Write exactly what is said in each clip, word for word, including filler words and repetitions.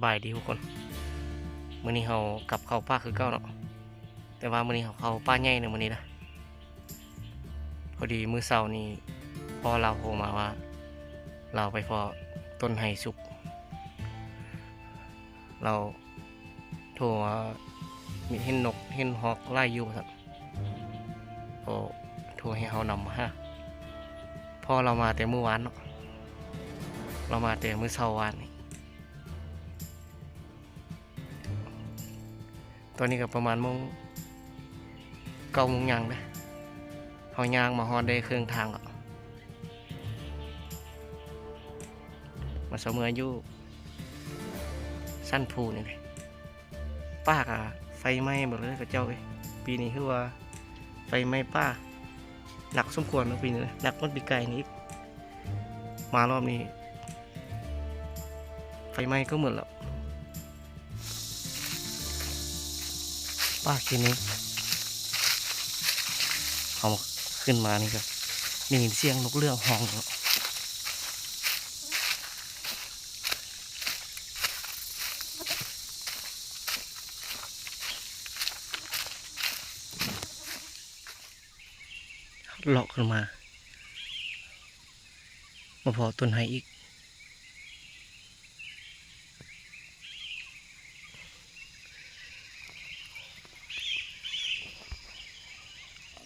บายดีทุกคน มื้อนี้เฮากับเข้าป่าคือเก่าเนาะ แต่ว่ามื้อนี้เฮาเข้าป่าใหญ่เนาะมื้อนี้นะ พอดีมื้อเช้านี้พ่อลาวโทรมาว่า ลาวไปพ้อต้นไฮสุก ลาวโทรว่ามีเห็นนกเห็นฮอกหลายอยู่ว่าซั่น โอ้ โทรให้เฮานำมาหา พ่อลาวมาแต่มื้อวานเนาะ ลาวมาแต่มื้อเช้าวานนี้ ตอนนี้ก็ประมาณโมง เก้าโมงย่างเด้อ เฮาย่างมาฮอดได้ครึ่งทางแล้ว มาเซาเมืออยู่สันภูนี่เด้ ป่าก็ไฟไหม้หมดเลยเขาเจ้าเอ้ย ปีนี้คือว่าไฟไหม้ป่าหนักสมควรเนาะปีนี้นะ หนักกว่าปีกายนี่อีก มารอบนี้ ไฟไหม้ก็หมดแล้ว ป่าที่นี่ เอาขึ้นมานี่ก็ได้ยินเสียงนกเอื้องฮ้องแล้ว เลาะขึ้นมา มาพ้อต้นไฮอีก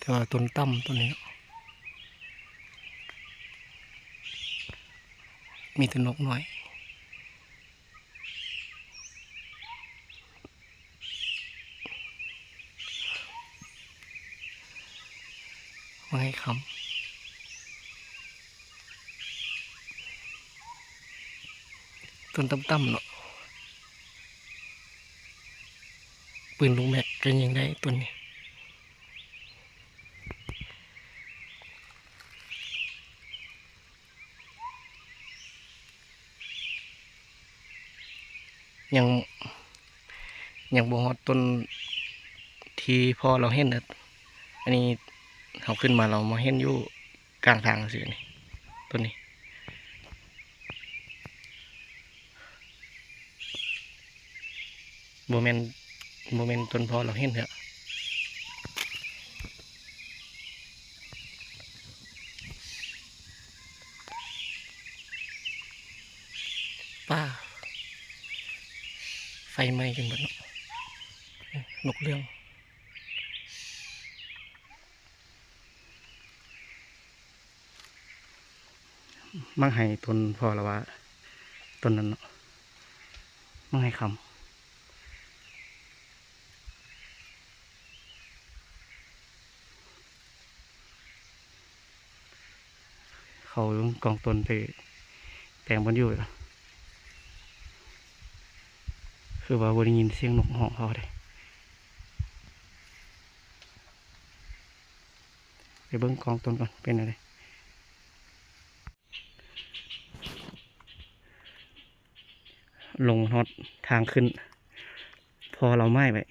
แต่ว่าต้นต่ำต้นนี้ มีแต่นกน้อย ไม้ค้ำ ต้นต่ำๆเนาะ ปืนลูกแม็กก็ยิงได้ต้นนี้ ยัง ยังบ่ฮอดต้นที่พ่อลาวเห็นนะ อันนี้เฮาขึ้นมาลาวมาเห็นอยู่กลางทางซื่อนี่ ต้นนี้ บ่แม่น บ่แม่นต้นพ่อลาวเห็นเถอะ ป่า ไฟไหม้จนหมดเนาะ นกเอื้อง มักให้ต้นพ่อลาวว่า ต้นนั้นเนาะ มักให้ค้ำ เขากองต้นไปแปลงบอนอยู่ คือว่าบ่ได้ยินเสียงนกฮ้องเขาเด้ ไปเบิ่งกองต้นก่อน เป็นอะไร ลงฮอดทางขึ้น พ่อลาวไม้ไว้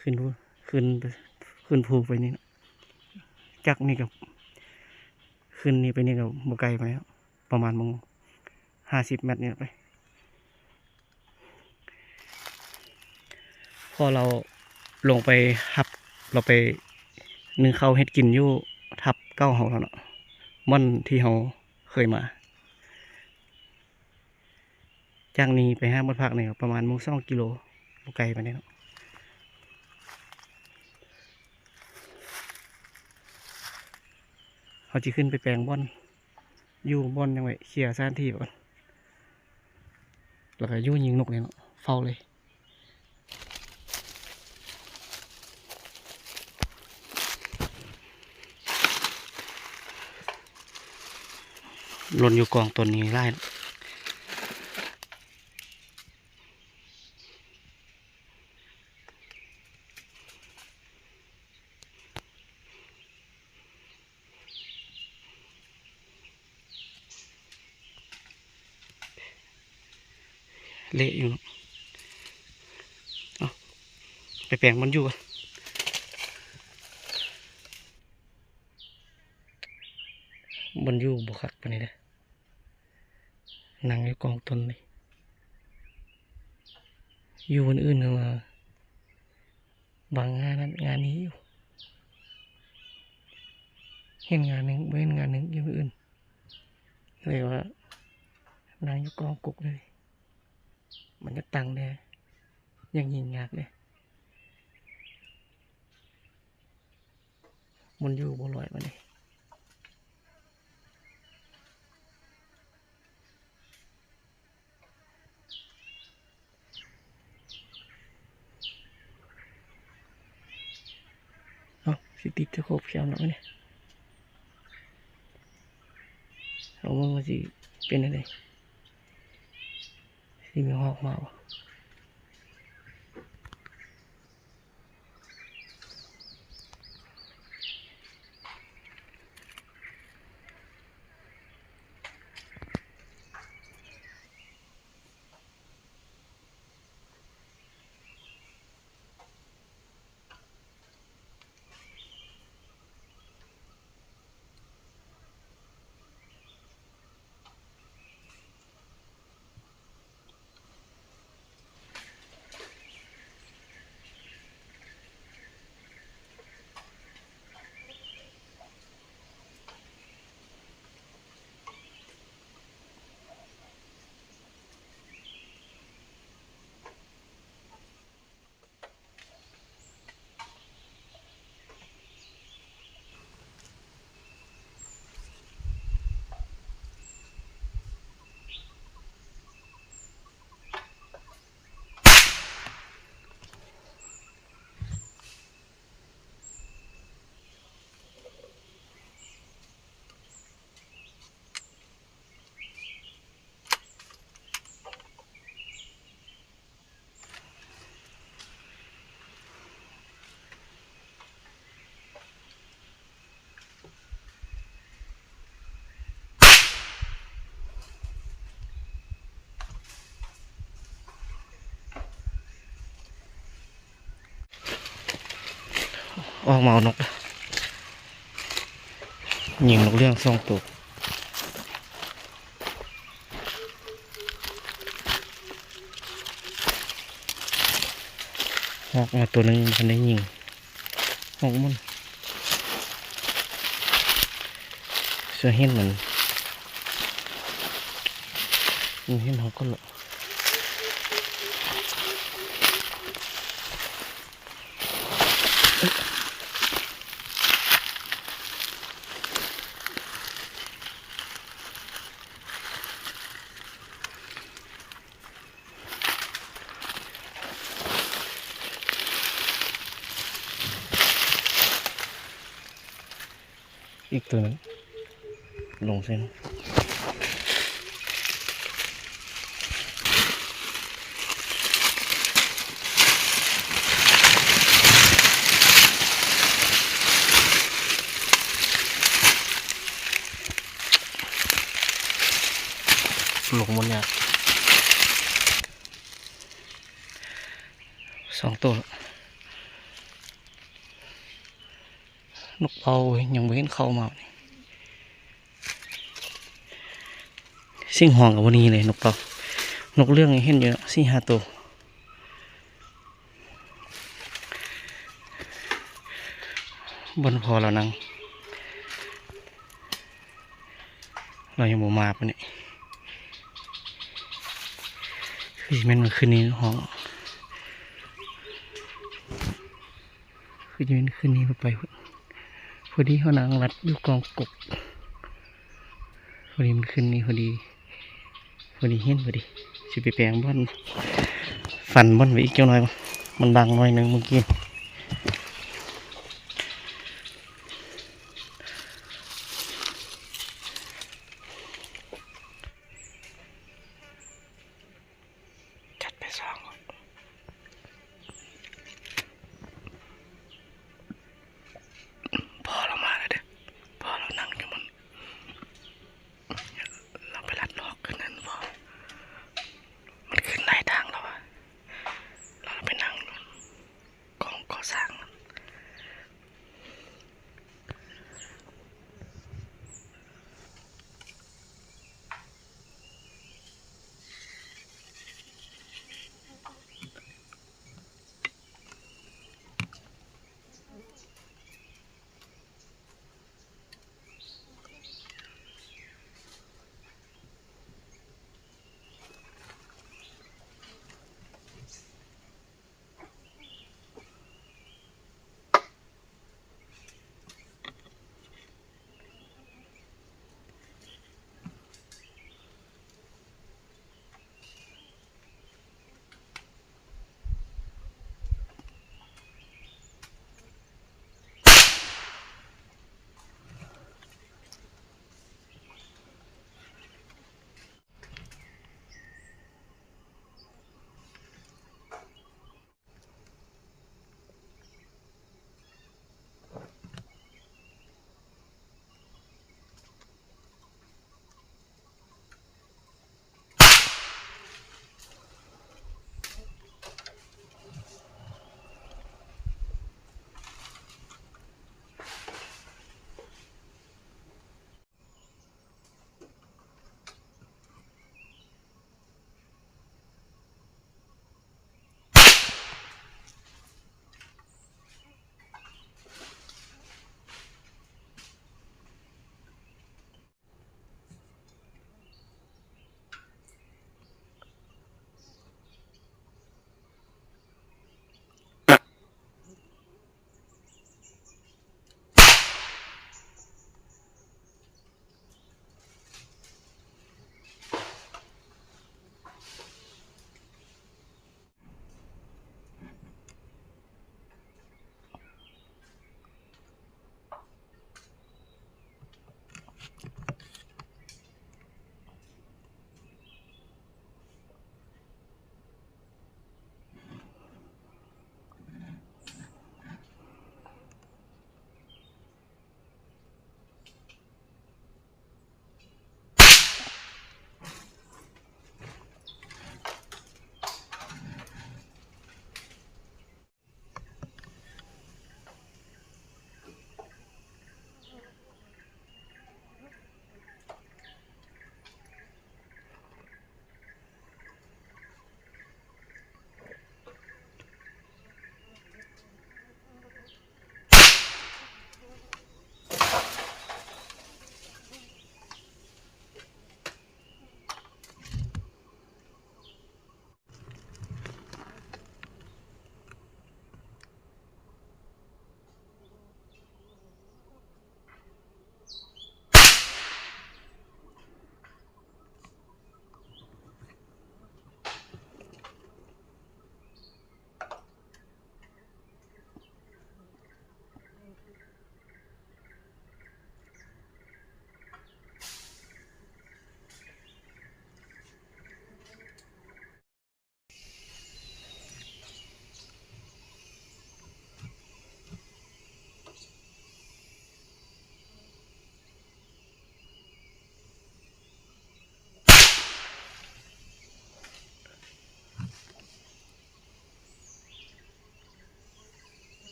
ขึ้นภู ขึ้นไป ขึ้นภูไปนี่เนาะ จากนี่ก็ ขึ้นนี่ไปนี่ก็บ่ไกลไปแล้ว ประมาณมองห้าสิบเมตรนี่แหละไป พ่อลาวลงไปฮับ ลาวไปนึ่งข้าวเฮ็ดกินอยู่ทับเก่าเฮาแล้วเนาะ ม่อนที่เฮาเคยมา จากนี้ไปหาบ้านพักนี่ก็ประมาณมองสองกิโล บ่ไกลปานใดเนาะ เฮาสิขึ้นไปแปลงบ่อน อยู่บ่อนยังไว้ เคลียร์สถานที่ก่อน แล้วก็อยู่ยิงนกนี่เนาะ เฝ้าเลย หล่นอยู่กองต้นนี้หลาย เละอยู่เนาะ เอ้า ไปแปลงมันอยู่ก่อน มันอยู่บ่คักปานนี้เด้อ นั่งอยู่กองต้นเลย อยู่บนอื่นมา บางงานนั้นงานนี้อยู่ เห็นงานหนึ่งบ่เห็นงานหนึ่งอยู่บนอื่น เลยว่า นั่งอยู่กองกกเลย มันก็ตังแน่ ยังยิงยากเลย มันอยู่บ่ลอยมาเลย เอ้า สิติดจะครบแคมแล้วเนี่ย เอามันมาสิเป็นอะไร สิมีหอกมาบ่ ออกมาเอานก ยิงนกเอี้ยงสองตัว ออกมาตัวหนึ่ง มันได้ยิง ออกมัน เสือเห็นมัน มันเห็นเขาก็ละ อีกตัวหนึ่ง ลงเส้น ลงหมดเนี่ย สองตัว นกเป้ายังบ่เห็นเข้ามานี่ สิ่งห้องกับวันนี้เลยนกเป้า นกเอี้ยงยังเห็นอยู่เนาะ สี่ห้าตัว บนพอเรานั่ง เรายังบ่มาปะเนี่ย คือแม่นมันคืนนี้ห้อง คือจะเป็นคืนนี้เราไปพุ้น พอดีเขานั่งรัดอยู่กองกก พอดีมันคืนนี้พอดี พอดีเห็นพอดี สิไปแปลงบ่อน ฟันบ่อนไปอีกจักหน่อย มันบังหน่อยหนึ่งเมื่อกี้ จัดไปสอง พ่อเรามาแล้วเด้อ พ่อเรานั่งอยู่มัน เราไปลัดลอกขึ้นนั่นพ่อ มันขึ้นหลายทางแล้วอะ เราไปนั่งกอง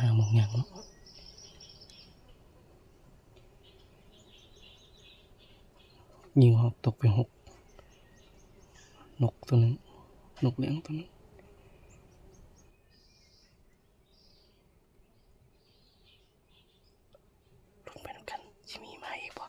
ห้าโมงยังเนาะ ยิงออกตกไปหก นกตัวหนึ่ง นกเหลืองตัวหนึ่ง ลงไปนำกัน สิมีมาอีกบ่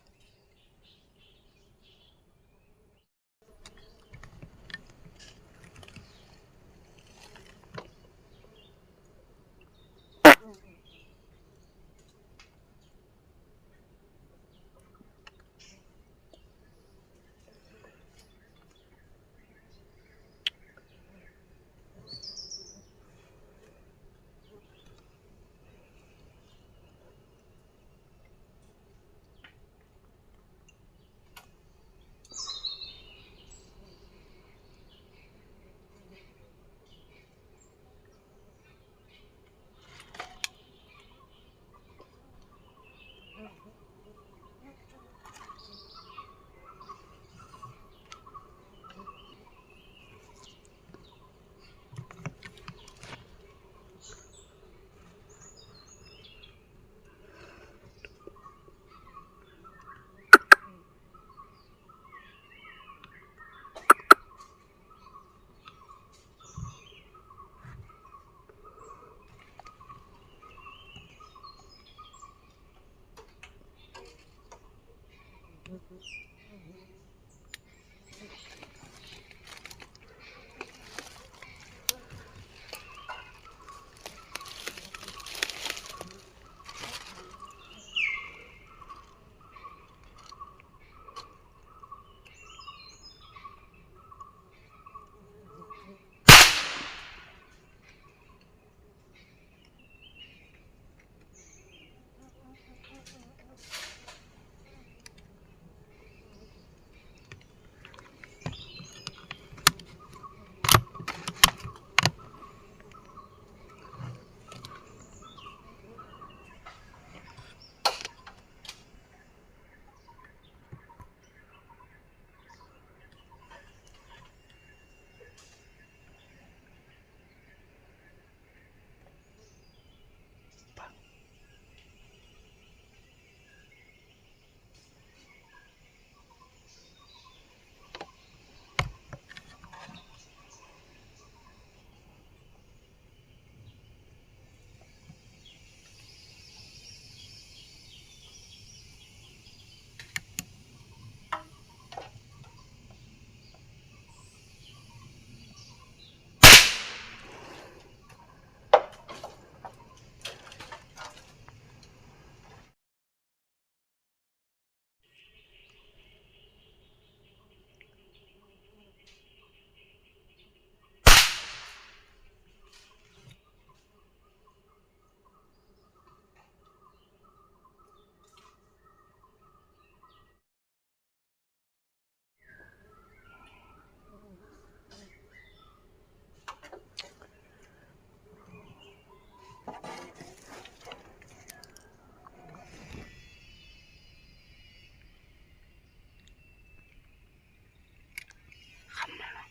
ค่ำแล้วเนาะ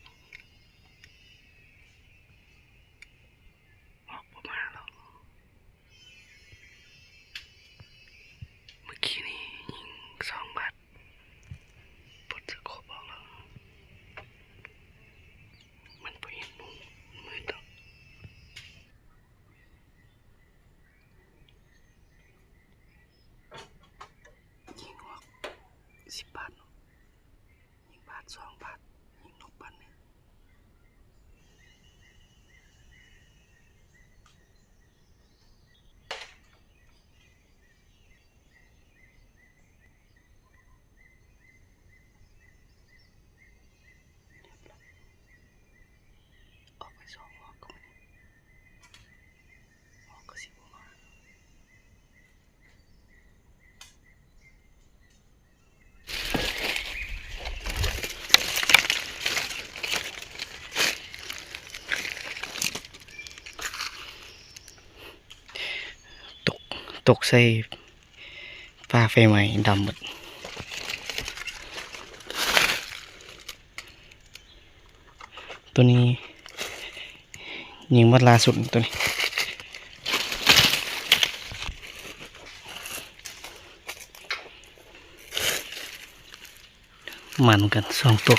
ออกบ่มาแล้ว เมื่อกี้นี้ยิงสองนัด ปลดสโคปออกแล้ว มันบ่เห็นมุม มืดแล้ว ยิงออกสิบบาทเนาะ ยิงบาทสองบาท ยิงนกปันนี่ ออกไปสองรอบก็บ่ได้ ออกก็สิบ่มา ตก ตกใส่ ฟ้าไฟไหม้ดำหมด ตัวนี้ ยิงหมดล่าสุดตัวนี้ มันกันสองตัว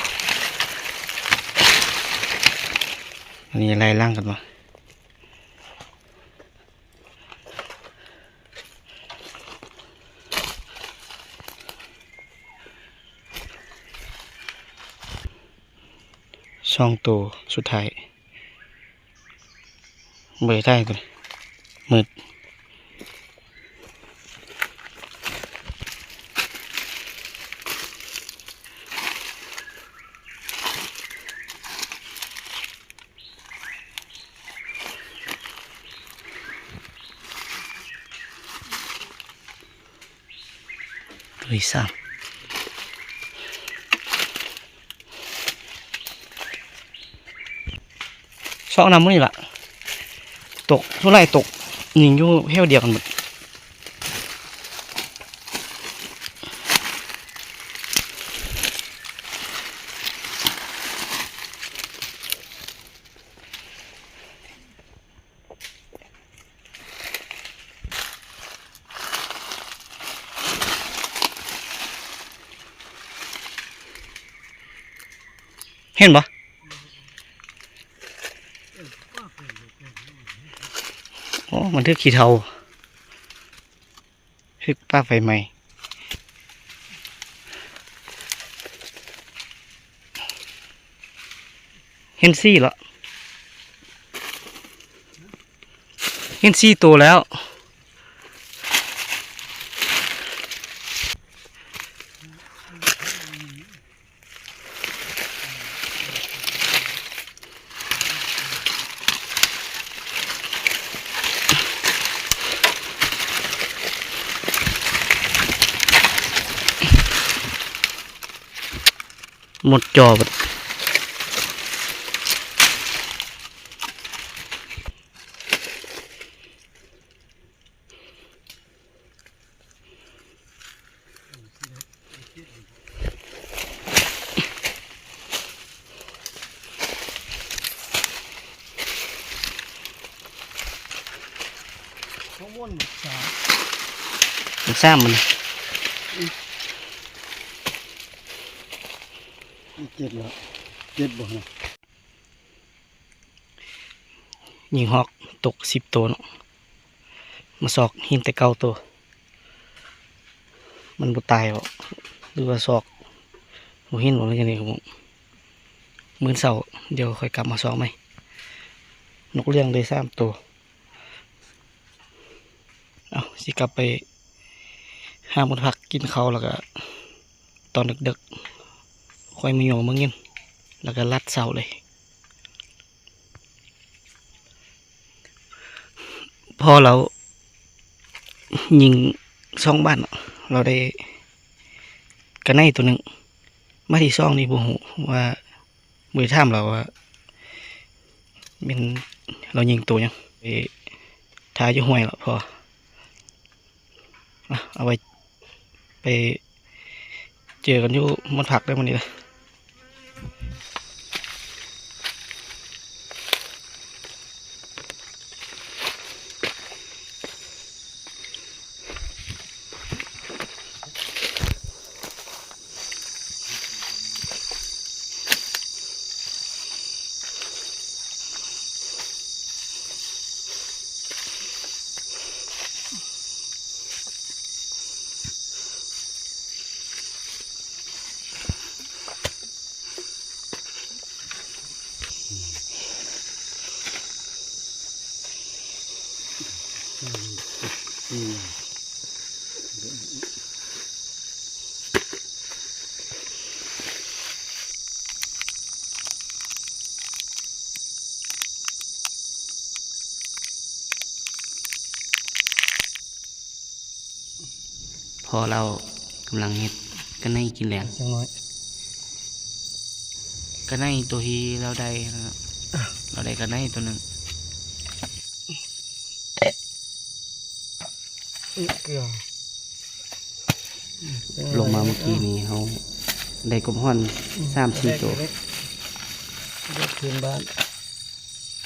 อันนี้ไล่ล่างกันมา สองตัวสุดท้าย บ่ได้ตัวนี้ มืด ตัวที่สาม ซอกน้ำมื้อนี่ล่ะ ตก ส่วนหลายตก ยิงอยู่แถวเดียวกันหมด เห็นบ่ โอ้ มันถือขี้เถ้า ถือปลาไฟไหม้ เห็นสี่ละ เห็นสี่ตัวแล้ว หมดจอบัด ข้างบนสาม มันซ้ำมัน เจ็ดแล้ว เจ็ดบ่นะ ยิงฮอกตกสิบตัวเนาะ มาซอกหินแต่เก้าตัว มันบ่ตายบ่ หรือว่าซอกบ่เห็นบ่ หรือจั่งใด๋ครับผม มื้อเช้าเดี๋ยวค่อยกลับมาซอกใหม่ นกเอี้ยงได้สามตัว เอ้า สิกลับไปหาหม่องพักกินข้าว แล้วก็ตอนดึกๆ ค่อยมาย่อมื้อเย็น แล้วก็ลัดเช้าเลย พอเรายิงสองบาดเนาะ เราได้กะไนตัวหนึ่ง บาดที่สองนี่บ่ฮู้ว่า บ่ได้ถามเราว่าแม่นเรายิงตัวหยัง ไปถ่าอยู่ห้วยละพอ อ่ะ เอาไว้ไปเจอกันอยู่หม่องพักเด้อมื้อนี้เด้อ พ่อเรากำลังเฮ็ดกะไนกินแลง จังน้อย กะไนตัวที่เราได้นะครับ เราได้กะไนตัวหนึ่ง เกลือ ลงมาเมื่อกี้นี้เราได้กบฮ้อน อืม สามสี่ตัว เล็กๆ เล็กพื้นบ้าน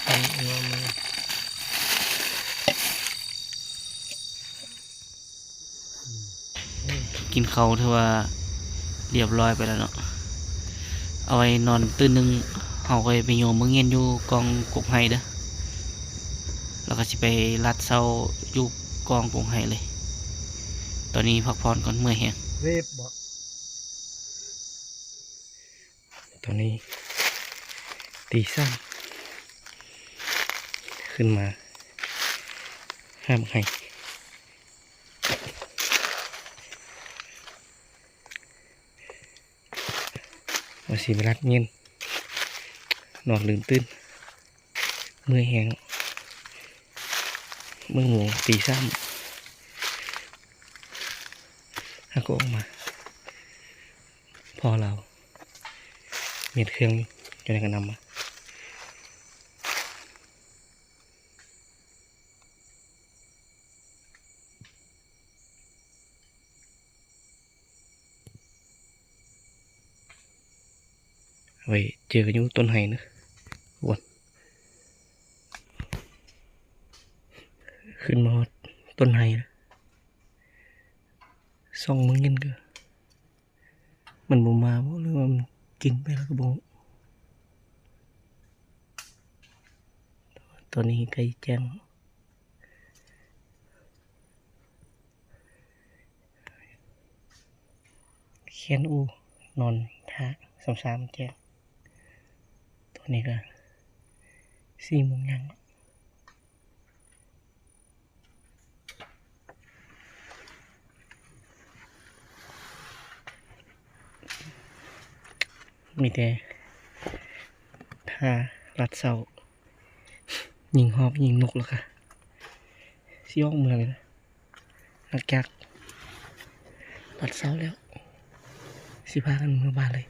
อืม กินข้าวถือว่าเรียบร้อยไปแล้วเนาะ เอาไว้นอนตื่นหนึ่ง เฮาก็ไปโยมมื้อเย็นอยู่กองกกไห้เด้อ แล้วก็สิไปลัดเซาอยู่กองกกไห้เลย ตอนนี้พักผ่อนก่อน เมื่อยแฮง เวฟบ่ ตอนนี้ตีสาม ขึ้นมาหาบักไห้ ว่าสิไปลัดเย็น นอนลืมตื่น เมื่อยแฮง มื้อโมงตีสาม หากออกมา พอเราเมียนเครื่องอยู่ในกระนำมา ไว้เจอกันอยู่ต้นไฮนะ วน ขึ้นมาฮอดต้นไฮนะ ส่องมื้อเย็นก็ มันบ่มาบ่ หรือว่ามันกินไปแล้วก็บ่ ตอนนี้ใกล้แจ้ง แคนอู นอนท่าซ้ำๆแจ้ง ตอนนี้ก็สี่โมงยัง มีแต่ท่าลัดเซา ยิงฮอกยิงนกแล้วค่ะ สิออกเมืองเลยนะ หลังจากลัดเซาแล้ว สิพากันเมือบ้านเลย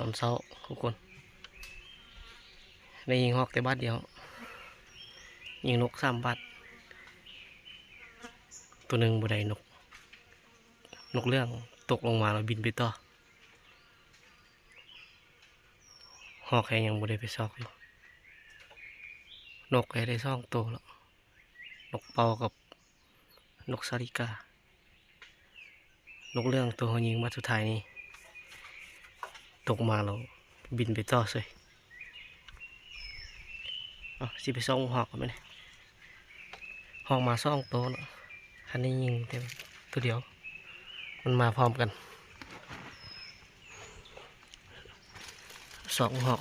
ตอนเช้าทุกคน ได้ยิงฮอกแต่บาดเดียว ยิงนกสามบาด ตัวหนึ่งบ่ได้นก นกเรื่องตกลงมาแล้วบินไปต่อ ฮอกแฮยังบ่ได้ไปซอกอยู่ นกแฮได้สองตัวแล้ว นกเป้ากับนกสาลิกา นกเรื่องตัวเขายิงมาสุดท้ายนี่ ตกมาแล้วบินไปต่อเฉย เอาสิไปส่องฮอกกันไหมเนี่ย ฮอกมาสองตัวเนาะ คันนี้ยิงแต่ตัวเดียว มันมาพร้อมกัน สองฮอก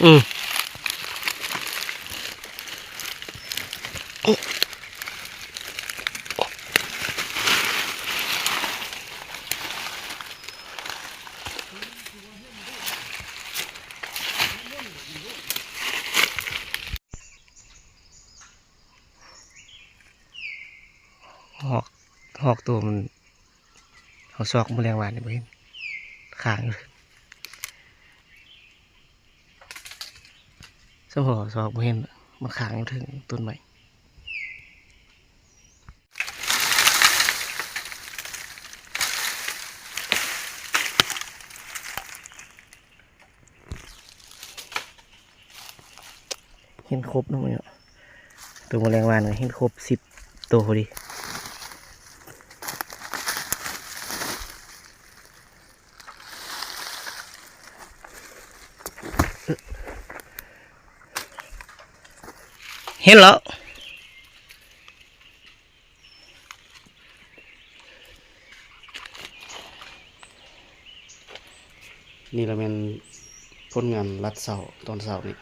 อืม ฮอก ฮอกตัวมัน เอาซอกมื้อแลงวานนี่บ่เห็น ค้างอยู่ สมพอซอกบ่เห็น มันค้างอยู่เทิงต้นไม้ เห็นครบเนาะมื้อนี้เนาะ ตัวมื้อแลงวานก็เห็นครบสิบตัวพอดี เห็นแล้ว นี่ละแม่นผลงานลัดเช้าตอนเช้านี่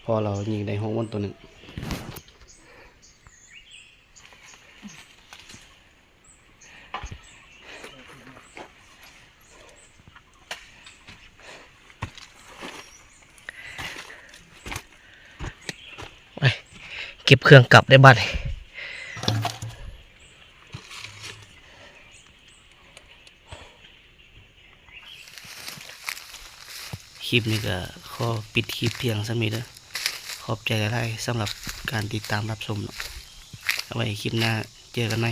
พอเรายิงได้ฮอร์โมนตัวหนึ่ง ไป เก็บเครื่องกลับได้บัดนี้ คลิปนี้ก็ขอปิดคลิปเพียงส่ำนี้เด้อ ขอบใจหลายๆสำหรับการติดตามรับชมเนาะ เอาไว้คลิปหน้าเจอกันใหม่